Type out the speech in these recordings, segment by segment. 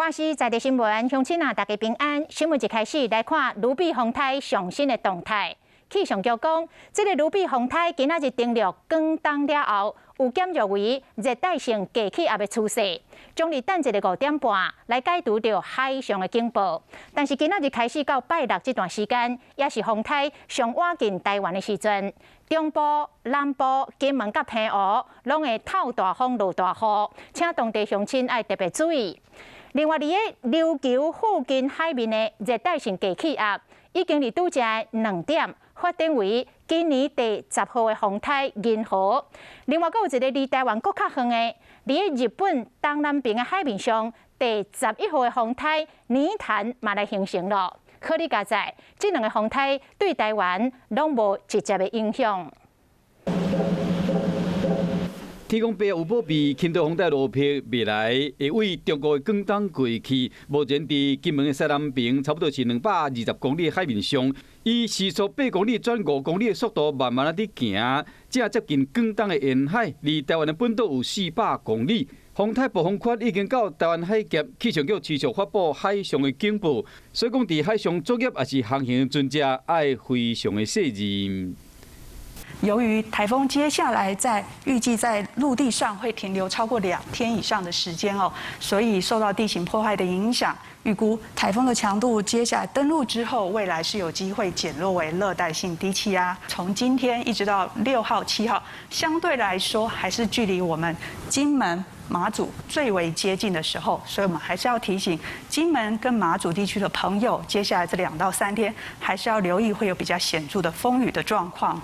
華視在地新聞，鄉親啊，大家平安。新聞一開始來看盧比風颱上新的動態。氣象局講，這个盧比風颱今仔日登陸廣東了後，有減弱為熱帶性低氣壓的趨勢，將佇等一下5點半來解除著海上的警報。但是今仔日開始到拜六這段時間，也是風颱上倚近台灣的時陣，中部、南部、金門佮澎湖攏會透大風、落大雨，請當地鄉親愛特別注意。另外，佇个琉球附近海面的熱帶性低氣壓，已經佇拄才2點發展為今年第10號的風颱銀河。另外，閣有一个離台灣閣較遠的，佇个日本東南邊的海面上，第11號的風颱泥潭嘛來形成囉。好佳哉，這兩个風颱對台灣攏無直接的影響。天公伯有保庇，輕度風台盧碧未來會對中國的廣東過去。目前佇金門的西南邊，差不多是220公里的海面上，以時速8公里轉5公里的速度，慢慢仔佇行，正接近廣東的沿海，離台灣的本島有400公里。風台暴風圈已經到台灣海峽，氣象局持續發布海上的警報，所以講佇海上作業抑是航行的船隻，愛非常的細膩。由於颱風接下來在預計在陸地上會停留超過2天以上的時間哦，所以受到地形破壞的影響，預估颱風的強度接下來登陸之後，未來是有機會減弱為熱帶性低氣壓。從今天一直到6號、7號，相對來說還是距離我們金門、馬祖最為接近的時候，所以我們還是要提醒金門跟馬祖地區的朋友，接下來這2到3天還是要留意會有比較顯著的風雨的狀況。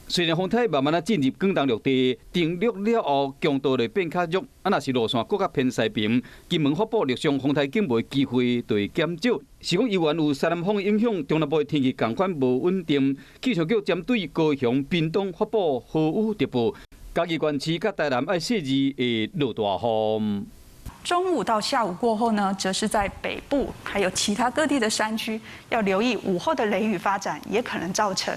雖然風台慢慢仔進入廣東陸地，登陸了後強度會變較弱，啊，若是路線閣較偏西爿，金門發布陸上風台警報的機會就會減少。是講猶原有西南風影響，中南部的天氣仝款無穩定。氣象局針對高雄、屏東發布豪雨特報，嘉義縣市佮台南愛細膩會落大雨。中午到下午過後呢，則是在北部還有其他各地的山區要留意午後的雷雨發展，也可能造成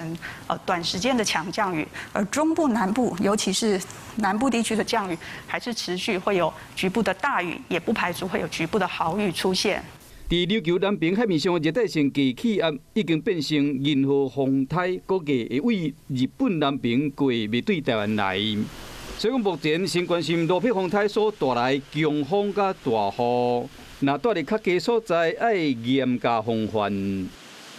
短時間的強降雨。而中部、南部，尤其是南部地區的降雨，還是持續會有局部的大雨，也不排除會有局部的豪雨出現。佇琉球南爿海面上的熱帶性低氣壓已經變成銀河風台，估計會對日本南爿過，袂對台灣來。所以講，目前先關心盧碧風台所帶來強風佮大雨，若蹛佇較低所在，愛嚴加防範。